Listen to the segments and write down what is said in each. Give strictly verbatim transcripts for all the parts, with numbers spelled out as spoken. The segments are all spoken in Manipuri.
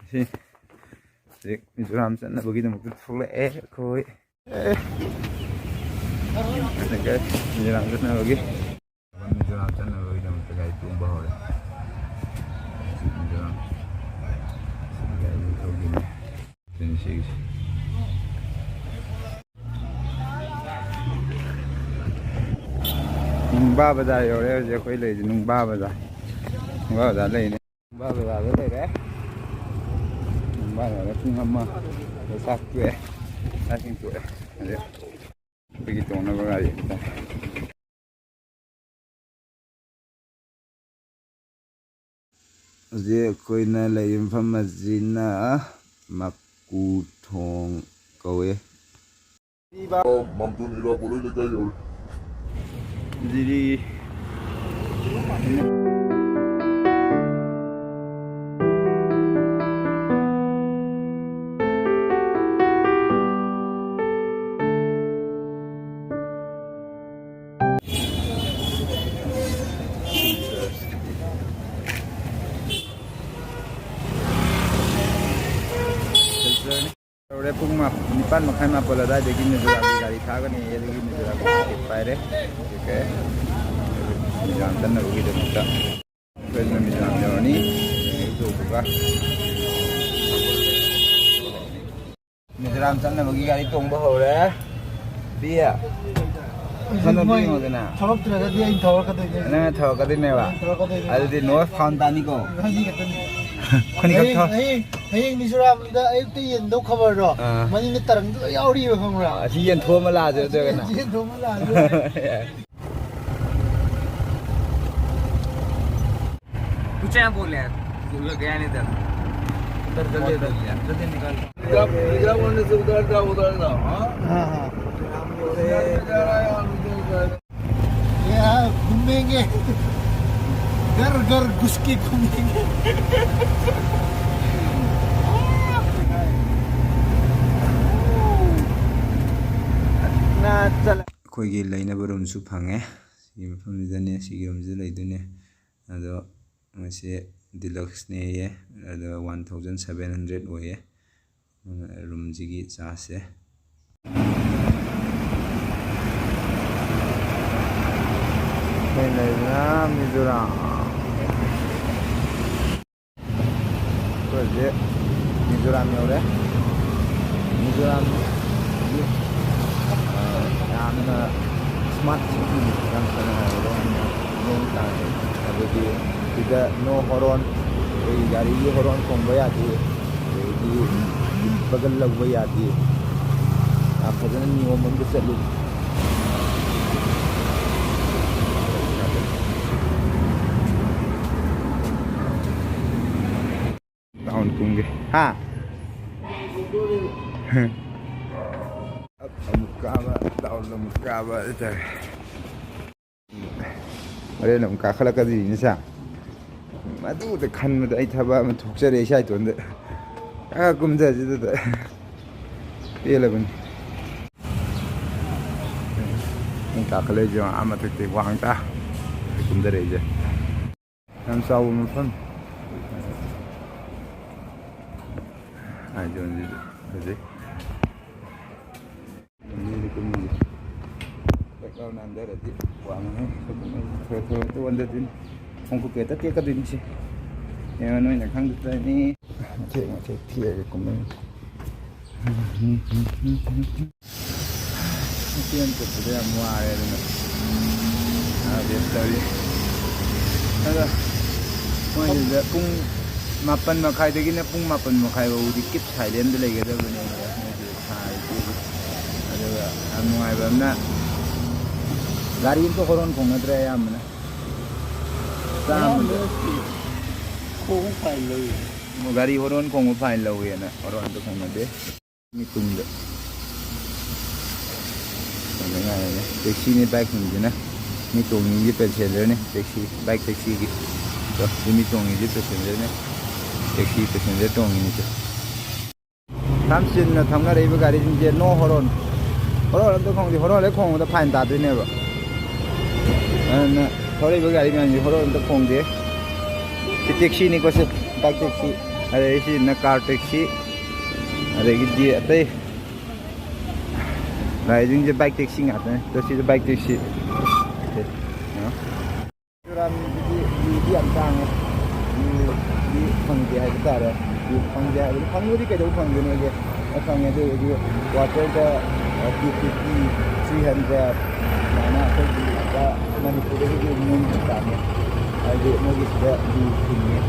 ꯁꯤ ꯍꯧꯖꯤꯛ ꯃꯤꯖꯣꯔꯥꯝ ꯆꯠꯅꯕꯒꯤꯗꯃꯛꯇ ꯊꯣꯛꯂꯛꯑꯦ ꯑꯩꯈꯣꯏ꯫ ꯑꯦ꯫ ꯃꯤꯖꯣꯔꯥꯝ ꯆꯠꯅꯕꯒꯤ꯫ ꯃꯤꯖꯣꯔꯥꯝ ꯆꯠꯅꯕꯒꯤꯗꯃꯛꯇ ꯒꯥꯔꯤ ꯇꯣꯡꯕ ꯍꯧꯔꯦ꯫ ꯃꯤꯖꯣꯔꯥꯝ꯫ ꯁꯤ ꯒꯥꯔꯤ ꯊꯧꯈꯤꯅꯤ꯫ ꯑꯗꯨꯅꯤ ꯁꯤꯒꯤꯁꯦ꯫ ꯅꯨꯡꯕꯥ ꯕꯖꯥꯔ ꯌꯧꯔꯦ ꯍꯧꯖꯤꯛ ꯑꯩꯈꯣꯏ ꯂꯩꯔꯤꯁꯦ, ꯅꯨꯡꯕꯥ ꯕꯖꯥꯔ꯫ ꯅꯨꯡꯕꯥ ꯕꯖꯥꯔ ꯂꯩꯔꯤꯅꯦ꯫ ꯅꯨꯡꯕꯥ ꯕꯖꯥꯔꯗ ꯂꯩꯔꯦ꯫ ꯅꯨꯡꯕꯥ ꯕꯖꯥꯔꯗ ꯄꯨꯡ ꯑꯃ ꯆꯥꯛ ꯇꯣꯛꯑꯦ, ꯆꯥꯛ ꯏꯁꯤꯡ ꯇꯣꯛꯑꯦ꯫ ꯑꯗꯩ ꯑꯩꯈꯣꯏꯒꯤ ꯇꯣꯡꯅꯕ ꯒꯥꯔꯤ ꯍꯥꯏꯇꯥꯔꯦ꯫ ꯍꯧꯖꯤꯛ ꯑꯩꯈꯣꯏꯅ ꯂꯩꯔꯤꯕ ꯃꯐꯝ ꯑꯁꯤꯅ ꯃꯀꯨ ꯊꯣꯡ ꯀꯧꯋꯦ꯫ ꯃꯝꯇꯣꯟ ꯏꯔꯥꯕꯣꯠ ꯍꯣꯏ ꯂꯩꯀꯥꯏ ꯌꯧꯔꯦ꯫ ꯖꯤꯔꯤ꯫ ꯌꯧꯔꯦ꯫ ꯄꯨꯡ ꯃꯥ-, ꯅꯤꯄꯥꯟ ꯃꯈꯥꯏ, ꯃꯥꯄꯜ ꯑꯗꯨꯋꯥꯏꯗꯒꯤ ꯃꯤꯖꯣꯔꯥꯝꯒꯤ ꯒꯥꯔꯤ ꯊꯥꯒꯅꯤ꯫ ꯑꯗꯨꯒꯤ ꯃꯤꯖꯣꯔꯥꯝꯒꯤ ꯇꯤꯀꯦꯠ ꯄꯥꯏꯔꯦ꯫ ꯑꯣꯀꯦ꯫ ꯃꯤꯖꯣꯔꯥꯝ ꯆꯠꯅꯕꯒꯤꯗꯃꯛꯇ ꯑꯩꯈꯣꯏꯅ ꯃꯤꯖꯣꯔꯥꯝ ꯌꯧꯔꯅꯤ꯫ ꯒꯥꯔꯤ ꯇꯣꯡꯉꯒ꯫ ꯃꯤꯖꯣꯔꯥꯝ ꯆꯠꯅꯕꯒꯤ ꯒꯥꯔꯤ ꯇꯣꯡꯕ ꯍꯧꯔꯦ꯫ ꯄꯤꯌꯦ꯫ ꯍꯧꯖꯤꯛ ꯁꯣꯝꯗ ꯃꯣꯏ ꯌꯦꯡꯉꯣꯗꯅ꯫ ꯊꯧꯔꯛꯇ꯭ꯔꯒꯗꯤ ꯑꯩꯅ ꯊꯧꯔꯛꯀꯗꯣꯏꯅꯦ꯫ ꯅꯪꯅ ꯊꯧꯔꯛꯀꯗꯣꯏꯅꯦꯕ꯫ ꯊꯧꯔꯛꯀꯗꯣꯏꯅꯦ꯫ ꯑꯗꯨꯗꯤ no found ꯇꯥꯅꯤꯀꯣ꯫ ꯏꯕꯥꯅꯤ ꯈꯛꯇꯅꯤ꯫ ꯑꯩꯈꯣꯏꯅꯤ ꯈꯛ ꯍꯌꯦꯡ, ꯊꯧ-, ꯍꯌꯦꯡ, ꯍꯌꯦꯡ ꯃꯤꯖꯣꯔꯥꯝꯗ ꯑꯌꯨꯛꯇ ꯌꯦꯟꯗꯧ ꯈꯕꯔꯗꯣ, ꯑꯥ꯫ ꯃꯅꯤꯡꯗ ꯇꯔꯪꯗ ꯂꯣꯏ ꯌꯥꯎꯔꯤꯕ, ꯈꯪꯕ꯭ꯔꯥ? ꯑꯁꯤ ꯌꯦꯟꯊꯣꯛꯑ ꯑꯃ ꯂꯥꯛꯑꯁꯦ ꯑꯗꯨ ꯑꯣꯏꯔꯒꯅ꯫ ꯌꯦꯟꯊꯣꯛꯑ ꯑꯃ ꯂꯥꯛꯑꯁꯦ꯫ कुछ यहाँ बोले यार, बोल गया नहीं था। उधर जल्दी, बहुत बोल लिया। जल्दी निकाल। रिजर्व, रिजर्व होने से उधर जाओ, उधर जाओ, हाँ? हाँ, हाँ। उधर से जा रहा है, यहाँ उधर जा रहा है। यहाँ घूमेंगे, घर घर घुस के घूमेंगे। ना चला। ꯑꯩꯈꯣꯏꯒꯤ ꯂꯩꯅꯕ ꯔꯨꯝꯁꯨ ꯐꯪꯉꯦ꯫ ꯁꯤꯒꯤ ꯃꯐꯝꯁꯤꯗꯅꯦ, ꯁꯤꯒꯤ ꯔꯨꯝꯁꯤꯗ ꯂꯩꯗꯣꯏꯅꯦ꯫ ꯑꯗꯣ ꯃꯣꯏꯁꯦ ꯗꯤꯂꯛꯁꯅꯦꯌꯦ꯫ ꯑꯗꯣ ꯋꯥꯟ ꯊꯥꯎꯖꯟ ꯁꯚꯦꯟ ꯍꯟꯗ꯭ꯔꯦꯠ ꯑꯣꯏꯌꯦ꯫ ꯑꯗꯨꯅ ꯔꯨꯝꯁꯤꯒꯤ ꯆꯥꯔꯖꯁꯦ꯫ ꯑꯩꯈꯣꯏ ꯂꯩꯕꯅ ꯃꯤꯖꯣꯔꯥꯝ꯫ ꯑꯩꯈꯣꯏ ꯍꯧꯖꯤꯛ ꯃꯤꯖꯣꯔꯥꯝ ꯌꯧꯔꯦ꯫ ꯃꯤꯖꯣꯔꯥꯝ ꯌꯥꯝꯅ ꯁ꯭ꯃꯥꯔꯠ ꯁꯤꯇꯤꯅꯤ꯫ ꯌꯥꯝ ꯐꯖꯅ ꯍꯥꯏꯔꯒ ꯃꯑꯣꯡ ꯇꯥꯏ꯫ ꯑꯗꯒꯤ ꯁꯤꯗ ꯅꯣ ꯍꯣꯔꯣꯟ, ꯑꯩꯈꯣꯏꯒꯤ ꯒꯥꯔꯤꯒꯤ ꯍꯣꯔꯣꯟ ꯈꯣꯡꯕ ꯌꯥꯗꯦ, ꯑꯗꯒꯤ ꯕꯒꯜ ꯂꯧꯕ ꯌꯥꯗꯦ꯫ ꯌꯥꯝ ꯐꯖꯅ ꯅꯤꯌꯣꯝ ꯑꯃꯗ ꯆꯠꯂꯤ꯫ ꯗꯥꯎꯟ ꯀꯨꯝꯒꯦ꯫ ꯍꯥ? ꯑꯞ ꯑꯃꯨꯛ ꯀꯥꯕ, ꯗꯥꯎꯟ ꯑꯃꯨꯛ ꯀꯥꯕ ꯍꯥꯏꯇꯥꯔꯦ꯫ ꯍꯣꯔꯦꯟ ꯑꯃꯨꯛ ꯀꯥꯈꯠꯂꯛꯀꯗꯣꯏꯅꯤ ꯁꯥ꯫ ꯃꯗꯨꯗ ꯈꯟꯕꯗ ꯑꯩ ꯊꯕꯛ ꯑꯃ ꯊꯣꯛꯆꯔꯦ ꯏꯁꯥ ꯏꯇꯣꯟꯗ꯫ ꯑꯥ ꯀꯨꯝꯊꯁꯤꯗ ꯄꯦꯜꯂꯕꯅꯤ꯫ ꯑꯩ ꯀꯥꯈꯠꯂꯛꯏꯁꯦ ꯑꯥ ꯃꯊꯛꯇ ꯋꯥꯡ ꯇꯥ ꯀꯨꯝꯊꯔꯛꯏꯁꯦ꯫ ꯌꯥꯝ ꯆꯥꯎꯕ ꯃꯐꯝ꯫ ꯑꯥꯏꯖꯣꯟꯁꯤꯁꯨ ꯐꯖꯩ꯫ ꯃꯤꯗꯤ ꯀꯨꯝꯃꯤꯁꯦ ꯇꯛ ꯂꯥꯎꯅ ꯍꯟꯊꯔꯗꯤ ꯋꯥꯡꯉꯦ꯫ ꯈꯔ ꯈꯔ ꯍꯦꯛꯇ ꯑꯣꯟꯊꯗꯣꯏꯅꯤ꯫ ꯈꯣꯡꯈꯨꯠ ꯍꯦꯛꯇ ꯇꯦꯛꯀꯗꯣꯏꯅꯤ ꯁꯤ꯫ ꯌꯦꯡꯉꯣ, ꯅꯣꯏꯅ ꯈꯪꯗ꯭ꯔꯅꯤ꯫ ꯃꯊꯦꯛ ꯃꯊꯦꯛ ꯊꯦꯛꯑꯒ ꯀꯨꯝꯃꯛꯏꯅꯤ꯫ ꯍꯣꯇꯦꯜ ꯆꯠꯄꯗ ꯌꯥꯝ ꯋꯥꯔꯦ ꯑꯗꯨꯅ꯫ ꯑꯥ, ꯔꯦꯁ ꯇꯧꯔꯤ꯫ ꯑꯗꯣ ꯃꯣꯏꯁꯤꯗ ꯄꯨꯡ ꯃꯥꯄꯟ ꯃꯈꯥꯏꯗꯒꯤꯅ ꯄꯨꯡ ꯃꯥꯄꯟ ꯃꯈꯥꯏ ꯐꯥꯎꯗꯤ ꯀꯤꯞ ꯁꯥꯏꯂꯦꯟꯗ ꯂꯩꯒꯗꯕꯅꯦꯕ ꯃꯣꯏꯁꯦ ꯁꯥꯔꯤꯁꯦ꯫ ꯑꯗꯨꯒ ꯌꯥꯝ ꯅꯨꯡꯉꯥꯏꯕ ꯑꯃꯅ ꯒꯥꯔꯤ ꯑꯝꯇ ꯍꯣꯔꯣꯟ ꯈꯣꯡꯅꯗ꯭ꯔꯦ ꯑꯌꯥꯝꯕꯅ꯫ ꯆꯥꯝꯃꯗ꯫ ꯑꯌꯥꯝꯕꯅ ꯈꯣꯡ ꯐꯥꯏꯟ ꯂꯧꯏ꯫ ꯒꯥꯔꯤ ꯍꯣꯔꯣꯟ ꯈꯣꯡꯕ ꯐꯥꯏꯟ ꯂꯧꯋꯦꯅ ꯍꯣꯔꯣꯟ ꯑꯝꯇ ꯈꯣꯡꯅꯗꯦ꯫ ꯃꯤ ꯇꯨꯡꯗ꯫ ꯇꯦꯛꯁꯤꯅꯦ ꯕꯥꯏꯛꯁꯤꯡꯁꯤꯅ꯫ ꯃꯤ ꯇꯣꯡꯉꯤꯁꯦ ꯄꯦꯁꯦꯟꯖꯔꯅꯤ꯫ Taxi, bike ꯇꯦꯛꯁꯤꯒꯤ꯫ ꯇꯣ, ꯁꯤ ꯃꯤ ꯇꯣꯡꯉꯤꯁꯦ ꯄꯦꯁꯦꯟꯖꯔꯅꯤ꯫ Taxi passenger ꯇꯣꯡꯉꯤꯅꯤꯁꯦ꯫ ꯌꯥꯝ ꯆꯤꯟꯅ ꯊꯧꯅꯔꯛꯏꯕ ꯒꯥꯔꯤꯁꯤꯡꯁꯦ no horn꯫ ꯍꯣꯔꯣꯟ ꯑꯝꯇ ꯈꯣꯡꯗꯦ꯫ ꯍꯣꯔꯣꯟ ꯍꯦꯛ ꯈꯣꯡꯕꯗ ꯐꯥꯏꯟ ꯇꯥꯗꯣꯏꯅꯦꯕ꯫ ꯑꯗꯨꯅ ꯊꯧꯔꯛꯏꯕ ꯒꯥꯔꯤ ꯃꯌꯥꯝꯁꯦ ꯍꯣꯔꯣꯟ ꯑꯝꯇ ꯈꯣꯡꯗꯦ꯫ ꯇꯦꯛꯁꯤꯅꯤꯀꯣ ꯁꯤ, ꯕꯥꯏꯛ ꯇꯦꯛꯁꯤ꯫ ꯑꯗꯩ ꯁꯤꯅ ꯀꯥꯔ ꯇꯦꯛꯁꯤ꯫ ꯑꯗꯒꯤꯗꯤ ꯑꯇꯩ ꯒꯥꯔꯤꯁꯤꯡꯁꯦ ꯕꯥꯏꯛ ꯇꯦꯛꯁꯤ ꯉꯥꯛꯇꯅꯦ꯫ ꯑꯗꯣ ꯁꯤꯁꯨ ꯕꯥꯏꯛ ꯇꯦꯛꯁꯤ꯫ ꯁꯦ, ꯌꯦꯡꯉꯣ꯫ ꯃꯤꯖꯣꯔꯥꯝꯒꯤꯗꯤ ꯚ꯭ꯌꯨꯗꯤ ꯌꯥꯝ ꯇꯥꯡꯉꯦ꯫ ꯚ꯭ꯌꯨꯗꯤ ꯐꯪꯗꯦ ꯍꯥꯏꯕ ꯇꯥꯔꯦ꯫ ꯚ꯭ꯌꯨ ꯐꯪꯗꯦ ꯍꯥꯏꯕꯗꯤ, ꯐꯪꯕꯨꯗꯤ ꯀꯩꯗꯧꯕ ꯐꯪꯗꯣꯏꯅꯣ? ꯑꯩ ꯈꯪꯉꯦ꯫ ꯑꯗꯨ ꯑꯣꯏꯔꯁꯨ ꯀ꯭ꯋꯥꯇꯔꯗ, ꯑ, ꯇꯨ ꯐꯤꯐꯇꯤ, ꯊ꯭ꯔꯤ ꯍꯟꯗ꯭ꯔꯦꯠ, ꯁꯨꯃꯥꯏꯅ ꯑꯩꯈꯣꯏꯒꯤ ꯃꯅꯤꯄꯨꯔꯗꯒꯤꯗꯤ ꯃꯣꯏꯅ ꯇꯥꯡꯉꯦ꯫ ꯍꯥꯏꯗꯤ ꯃꯣꯏꯒꯤꯁꯤꯗ ꯚ꯭ꯌꯨ ꯊꯤꯡꯉꯦ꯫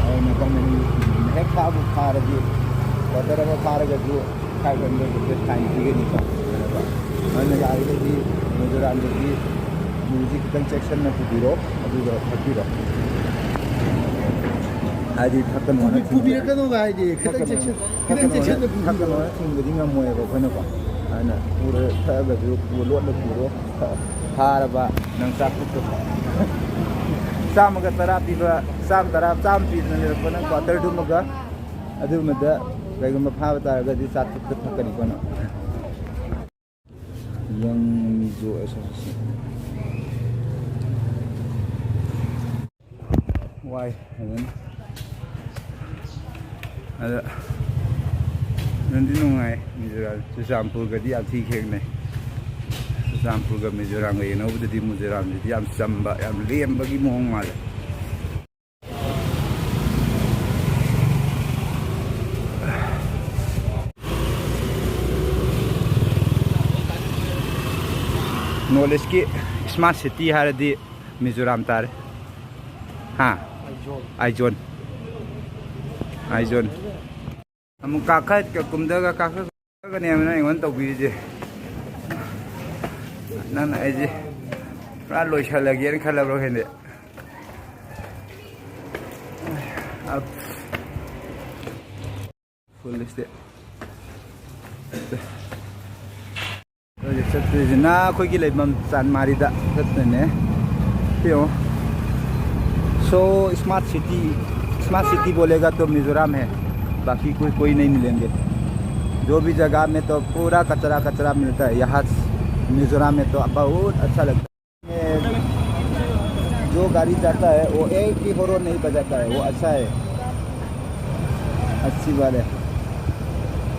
ꯑꯗꯨꯅ ꯒꯃꯦꯟꯅ ꯚ꯭ꯌꯨ ꯊꯤꯡꯕꯅꯤꯅ ꯍꯦꯛ ꯐꯥꯕꯨ ꯐꯥꯔꯗꯤ, ꯀ꯭ꯋꯥꯇꯔ ꯑꯃ ꯐꯥꯔꯒꯁꯨ five hundred rupees fine ꯄꯤꯒꯅꯤꯀꯣ꯫ ꯑꯗꯨꯅ ꯌꯥꯔꯤꯈꯩꯗꯤ ꯃꯤꯖꯣꯔꯥꯝꯗꯗꯤ ꯚ꯭ꯌꯨꯁꯤ ꯈꯤꯇꯪ ꯆꯦꯛꯁꯤꯟꯅ ꯄꯨꯕꯤꯔꯣ, ꯑꯗꯨꯒ ꯊꯛꯄꯤꯔꯣ꯫ ꯍꯥꯏꯗꯤ ꯊꯛꯀꯅꯣꯅ ꯄꯨꯕꯤ-, ꯊꯤꯡꯕꯗꯤ, ꯄꯨꯕꯤꯔꯛꯀꯅꯣꯒ ꯍꯥꯏꯗꯤ ꯈꯤꯇꯪ ꯊꯛꯀꯅꯣꯅ, ꯆꯦꯛꯁꯤꯟ-, ꯈꯤꯇꯪ ꯊꯛꯀꯅꯣꯅ, ꯆꯦꯛꯁꯤꯟꯅ ꯄꯨꯕꯤꯔꯣ꯫ ꯊꯛꯀꯅꯣꯅ ꯊꯤꯡꯕꯗꯤ ꯉꯝꯃꯣꯏꯕ ꯑꯩꯈꯣꯏꯅꯀꯣ꯫ ꯑꯗꯨꯅ ꯄꯨꯔ ꯊꯛꯑꯒꯁꯨ ꯄꯨ-, ꯂꯣꯠꯅ ꯄꯨꯔꯣ꯫ ꯐꯥꯔꯕ ꯅꯪ ꯆꯥꯇ꯭ꯔꯨꯛꯇ ꯐꯪ-, ꯆꯥꯝꯃꯒ ꯇꯔꯥ ꯄꯤꯕ, ꯆꯥꯝꯃ ꯇꯔꯥ, ꯆꯥꯝꯃ ꯄꯤꯗꯅ ꯂꯩꯔꯛꯄ ꯅꯪ ꯀ꯭ꯋꯥꯇꯔꯗꯨꯃꯒ ꯑꯗꯨꯃꯗ ꯀꯩꯒꯨꯝꯕ ꯐꯥꯕ ꯇꯥꯔꯒꯗꯤ ꯆꯥꯇ꯭ꯔꯨꯛꯇ ꯐꯛꯀꯅꯤꯀꯣ ꯅꯪ꯫ ꯌꯪ ꯃꯤꯖꯣ ꯑꯦꯁꯣꯁꯤꯌꯦꯁꯟ꯫ ꯋꯥꯏ ꯐꯖꯅ꯫ ꯑꯗ ꯅꯨꯡꯗꯤ ꯅꯨꯡꯉꯥꯏ ꯃꯤꯖꯣꯔꯥꯝ꯫ ꯆꯨꯔꯆꯥꯟꯄꯨꯔꯒꯗꯤ ꯌꯥꯝ ꯊꯤ ꯈꯦꯠꯅꯩ꯫ ꯆꯨꯔꯆꯥꯟꯄꯨꯔꯒ ꯃꯤꯖꯣꯔꯥꯝꯒ ꯌꯦꯡꯅꯧꯕꯗꯗꯤ ꯃꯤꯖꯣꯔꯥꯝꯁꯤꯗꯤ ꯌꯥꯝ ꯆꯝꯕ, ꯌꯥꯝ ꯂꯦꯝꯕꯒꯤ ꯃꯑꯣꯡ ꯃꯥꯜꯂꯦ꯫ ꯅꯣꯔꯠ ꯏꯁꯀꯤ ꯏꯁꯃꯥꯔꯠ ꯁꯤꯇꯤ ꯍꯥꯏꯔꯗꯤ ꯃꯤꯖꯣꯔꯥꯝ ꯇꯥꯔꯦ꯫ ꯍꯥ? ꯑꯥꯏꯖꯣꯜ꯫ ꯑꯥꯏꯖꯣꯜ꯫ ꯑꯃꯨꯛ ꯀꯥꯈꯠ ꯀꯨꯝꯊꯒ ꯀꯥꯈꯠ ꯀꯨꯝꯊꯒꯅꯦꯕ ꯅꯪ ꯑꯩꯉꯣꯟꯗ ꯇꯧꯕꯤꯔꯤꯁꯦ꯫ ꯅꯪꯅ ꯑꯩꯁꯦ ꯄꯨꯔꯥ ꯂꯣꯏꯁꯜꯂꯒꯦꯅ ꯈꯜꯂꯕ꯭ꯔꯣ ꯈꯪꯗꯦ꯫ ꯑꯞ꯫ ꯐꯨꯜ ꯏꯁꯇꯦꯞ꯫ ꯍꯧꯖꯤꯛ ꯆꯠꯇꯣꯏꯁꯤꯅ ꯑꯩꯈꯣꯏꯒꯤ ꯂꯩꯐꯝ ꯆꯥꯟꯃꯥꯔꯤꯗ ꯆꯠꯇꯣꯏꯅꯦ꯫ ꯁꯤ ꯌꯦꯡꯉꯣ꯫ So smart city, smart city बोलेगा तो मिजोरम है, बाकी कोई, कोई नहीं मिलेंगे। जो भी जगह में तो पूरा कचरा, कचरा मिलता है, यहाँ मिजोरम में तो बहुत अच्छा लगता है। जो गाड़ी जाता है, वो एक भी हॉर्न नहीं बजाता है, वो अच्छा है, अच्छी बात है।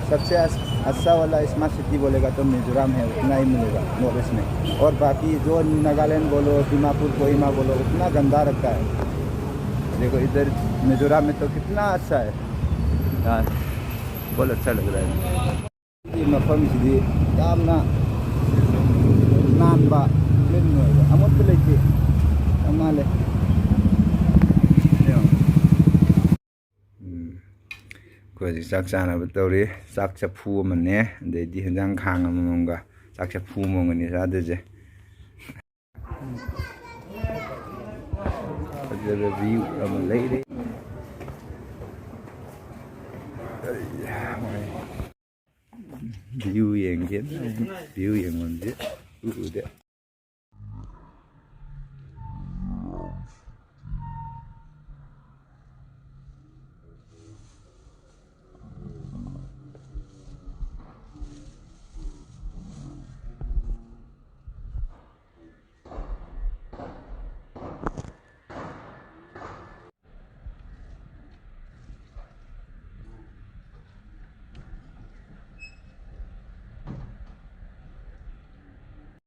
सबसे अस-, अच्छा वाला स्मार्ट सिटी बोलेगा तो मिजोरम है, उतना ही मिलेगा नॉर्थ ईस्ट में। और बाकी जो नागालैंड बोलो, दिमापुर, कोहिमा बोलो, उतना गंदा रखता है। देखो इधर मिजोरम में तो कितना अच्छा है यार, बहुत अच्छा लग रहा है। ꯃꯐꯝꯁꯤꯗꯤ ꯌꯥꯝꯅ ꯅꯥꯟꯕ, ꯀ꯭ꯂꯤꯟ ꯑꯣꯏꯕ, ꯑꯃꯣꯠꯄ ꯂꯩꯇꯦ꯫ ꯌꯥꯝ ꯅꯥꯜꯂꯦ꯫ ꯎꯝ꯫ ꯑꯩꯈꯣꯏ ꯍꯧꯖꯤꯛ ꯆꯥꯛ ꯆꯥꯅꯕ ꯇꯧꯔꯤ꯫ ꯆꯥꯛ ꯆꯐꯨ ꯑꯃꯅꯦ, ꯑꯗꯩꯗꯤ ꯍꯦꯟꯖꯥꯡ ꯈꯥꯡ ꯑꯃꯃꯝꯒ ꯆꯥꯛ ꯆꯐꯨ ꯑꯃꯃꯝꯒꯅꯤ ꯆꯥꯗꯣꯏꯁꯦ꯫ ꯐꯖꯕ ꯚ꯭ꯌꯨ ꯑꯃ ꯂꯩꯔꯦ꯫ ꯚ꯭ꯌꯨ ꯌꯦꯡꯒꯦ꯫ ꯚ꯭ꯌꯨ ꯌꯦꯡꯐꯝꯁꯦ ꯎ ꯎꯗꯦ꯫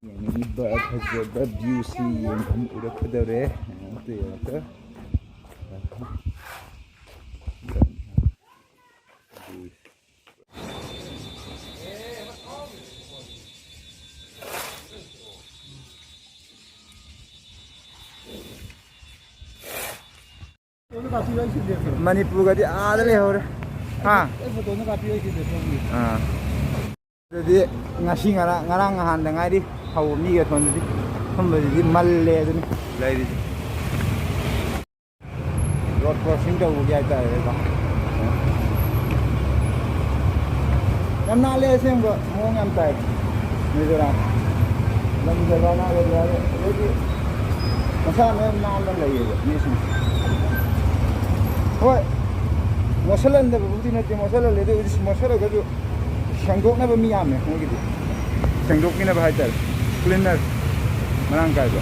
ꯌꯦꯡꯅꯤꯡꯉꯤꯕ ꯐꯖꯕ ꯚ꯭ꯌꯨꯁꯤ ꯌꯦꯡꯐꯝ ꯎꯔꯛꯀꯗꯧꯔꯦ꯫ ꯌꯦꯡꯉꯛꯇ ꯌꯦꯡꯉꯛꯇ꯫ ꯃꯅꯤꯄꯨꯔꯒꯗꯤ ꯑꯥꯗ ꯂꯩꯍꯧꯔꯦ꯫ ꯍꯥ? ꯑꯥ꯫ ꯑꯗꯨꯗꯤ ꯉꯁꯤ ꯉꯔꯥꯡ, ꯉꯔꯥꯡ ꯅꯍꯥꯟꯗ ꯉꯥꯏꯔꯤ ꯍꯧꯕ ꯃꯤꯒ ꯊꯣꯟꯗꯗꯤ ꯊꯨꯝꯕꯁꯤꯗꯤ ꯃꯜꯂꯦ ꯑꯗꯨꯅꯤ ꯂꯩꯔꯤꯁꯦ꯫ ꯔꯣꯗ ꯀ꯭ꯔꯣꯁꯤꯡ ꯇꯧꯕꯒꯤ ꯍꯥꯏꯇꯥꯔꯦꯀꯣ꯫ ꯌꯥꯝ ꯅꯥꯜꯂꯦ ꯑꯁꯦꯡꯕ, ꯃꯑꯣꯡ ꯌꯥꯝ ꯇꯥꯏ꯫ ꯃꯤꯖꯣꯔꯥꯝ ꯂꯝ ꯖꯒꯥ ꯅꯥꯜꯂꯦ, ꯌꯥꯔꯦ꯫ ꯑꯗꯩꯗꯤ ꯃꯁꯥꯅ ꯌꯥꯝ ꯅꯥꯟꯅ ꯂꯩꯌꯦꯕ ꯃꯤꯁꯤꯡꯁꯦ꯫ ꯍꯣꯏ, ꯃꯣꯠꯁꯜꯍꯟꯗꯕꯕꯨꯗꯤ ꯅꯠꯇꯦ, ꯃꯣꯠꯁꯜꯍꯜꯂꯦ꯫ ꯑꯗꯨ ꯑꯣꯏꯔꯁꯨ ꯃꯣꯠꯁꯜꯂꯒꯁꯨ ꯁꯦꯡꯗꯣꯛꯅꯕ ꯃꯤ ꯌꯥꯝꯃꯦ ꯃꯣꯏꯒꯤꯗꯤ꯫ ꯁꯦꯡꯗꯣꯛꯄꯤꯅꯕ ꯍꯥꯏꯇꯥꯔꯦ, ꯀ꯭ꯂꯤꯅꯔ ꯃꯔꯥꯡ ꯀꯥꯏꯕ꯫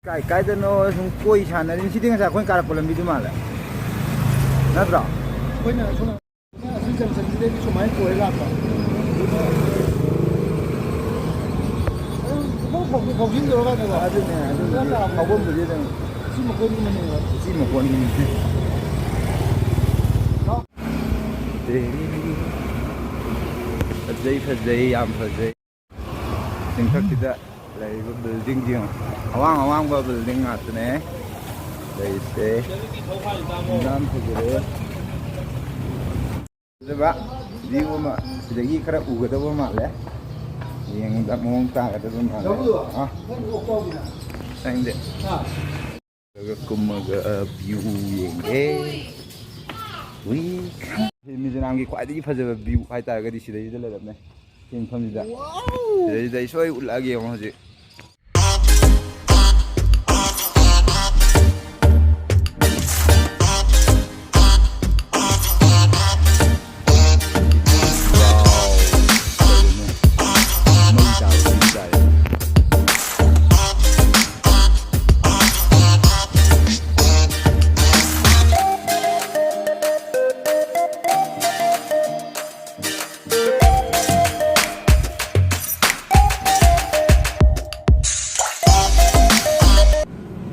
ꯀꯥꯏ ꯀꯥꯏꯗꯅꯣ ꯁꯨꯝ ꯀꯣꯏ ꯁꯥꯟꯅꯔꯤ꯫ ꯁꯤꯗꯤ ꯉꯁꯥꯏ ꯑꯩꯈꯣꯏꯅ ꯀꯥꯔꯛꯄ ꯂꯝꯕꯤꯗꯨ ꯃꯥꯜꯂꯦ, ꯅꯠꯇ꯭ꯔꯣ? ꯑꯩꯈꯣꯏꯅ ꯁꯣꯝ ꯑꯁꯤ ꯖꯪꯁꯟꯁꯤꯗꯒꯤ ꯁꯨꯃꯥꯏꯅ ꯀꯣꯏꯔ ꯂꯥꯛꯄ꯫ ꯑꯗꯨꯝ ꯄꯨꯡꯐꯥꯎ ꯐꯥꯎꯖꯤꯟ-, ꯐꯥꯎꯖꯤꯟꯗꯧꯔꯒ ꯑꯗꯨꯒ ꯑꯗꯨꯅꯦ, ꯑꯗꯨꯅꯦ꯫ ꯐꯥꯎꯐꯝꯕꯨꯗꯤ ꯑꯗꯨꯝ ꯁꯤ ꯃꯈꯣꯟ ꯑꯃꯅꯦꯕ꯫ ꯁꯤ ꯃꯈꯣꯟ ꯑꯃꯅꯦ꯫ ꯐꯖꯩ, ꯐꯖꯩ, ꯌꯥꯝ ꯐꯖꯩ꯫ ꯆꯤꯡꯊꯛꯁꯤꯗ ꯂꯩꯔꯤꯕ building ꯁꯤꯡ, ꯑꯋꯥꯡ ꯑꯋꯥꯡꯕ building ꯉꯥꯛꯇꯅꯦ ꯂꯩꯔꯤꯁꯦ꯫ ꯌꯥꯝ ꯐꯖꯔꯦ꯫ ꯐꯖꯕ view ꯑꯃ ꯁꯤꯗꯒꯤ ꯈꯔ ꯎꯒꯗꯕ ꯃꯥꯜꯂꯦ꯫ ꯌꯦꯡꯕꯗ ꯃꯑꯣꯡ ꯇꯥꯒꯗꯕ ꯃꯥꯜꯂꯦ꯫ ꯑꯥ꯫ ꯈꯪꯗꯦ꯫ ꯑꯗꯨꯒ ꯀꯨꯝꯃꯒ view ꯌꯦꯡꯒꯦ꯫ ꯎꯏ꯫ ꯁꯤ ꯃꯤꯖꯣꯔꯥꯝꯒꯤ ꯈ꯭ꯋꯥꯏꯗꯒꯤ ꯐꯖꯕ view ꯍꯥꯏꯇꯥꯔꯒꯗꯤ ꯁꯤꯗꯩꯁꯤꯗ ꯂꯩꯔꯝꯃꯦ꯫ ꯁꯤ ꯃꯐꯝꯁꯤꯗ꯫ ꯁꯤꯗꯩꯁꯤꯗ ꯑꯩ ꯁꯣꯏ ꯎꯠꯂꯛꯑꯒꯦ ꯌꯦꯡꯉꯣ ꯍꯧꯖꯤꯛ꯫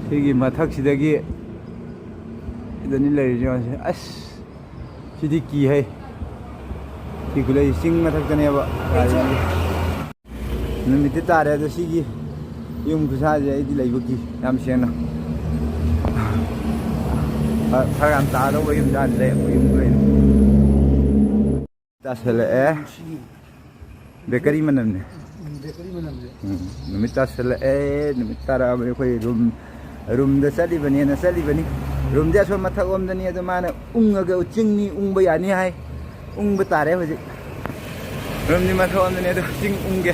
ꯁꯤꯒꯤ ꯃꯊꯛꯁꯤꯗꯒꯤ ꯁꯤꯗꯅꯤ ꯂꯩꯔꯤꯁꯦ꯫ ꯑꯁ, ꯁꯤꯗꯤ ꯀꯤꯍꯩ꯫ ꯁꯤ ꯈꯨꯂꯩ ꯆꯤꯡ ꯃꯊꯛꯇꯅꯦꯕ꯫ ꯅꯨꯃꯤꯠꯇꯤ ꯇꯥꯔꯦ, ꯑꯗꯣ ꯁꯤꯒꯤ ꯌꯨꯝ ꯈꯨꯁꯥꯁꯦ ꯑꯩꯗꯤ ꯂꯩꯕ ꯀꯤ, ꯌꯥꯝ ꯁꯦꯡꯅ꯫ ꯐ-, ꯐꯔꯛ ꯌꯥꯝ ꯇꯥꯗꯧꯕ ꯌꯨꯝ ꯖꯥꯠꯅꯤ ꯂꯩ, ꯑꯩꯈꯣꯏ ꯌꯨꯝ ꯂꯩ꯫ ꯇꯥꯁꯜꯂꯛꯑꯦ꯫ ꯕꯦꯀꯔꯤ ꯃꯅꯝꯅꯦ꯫ ꯎꯝ, ꯕꯦꯀꯔꯤ ꯃꯅꯝꯁꯦ꯫ ꯎꯝ, ꯅꯨꯃꯤꯠ ꯇꯥꯁꯜꯂꯛꯑꯦ꯫ ꯅꯨꯃꯤꯠ ꯇꯥꯔꯛꯑꯕꯅꯤ꯫ ꯑꯩꯈꯣꯏ ꯔꯨꯝ, ꯔꯨꯝꯗ ꯆꯠꯂꯤꯕꯅꯦꯅ ꯆꯠꯂꯤꯕꯅꯤ꯫ ꯔꯨꯝꯗꯤ ꯑꯁꯣꯝ ꯃꯊꯛꯂꯣꯝꯗꯅꯤ, ꯑꯗꯣ ꯃꯥꯅ ꯎꯪꯉꯒ ꯆꯤꯡꯅꯤ ꯎꯪꯕ ꯌꯥꯅꯤ ꯍꯥꯏ꯫ ꯎꯪꯕ ꯇꯥꯔꯦ ꯍꯧꯖꯤꯛ꯫ ꯔꯨꯝꯗꯤ ꯃꯊꯛꯂꯣꯝꯗꯅꯤ, ꯑꯗꯣ ꯆꯤꯡ ꯎꯪꯒꯦ꯫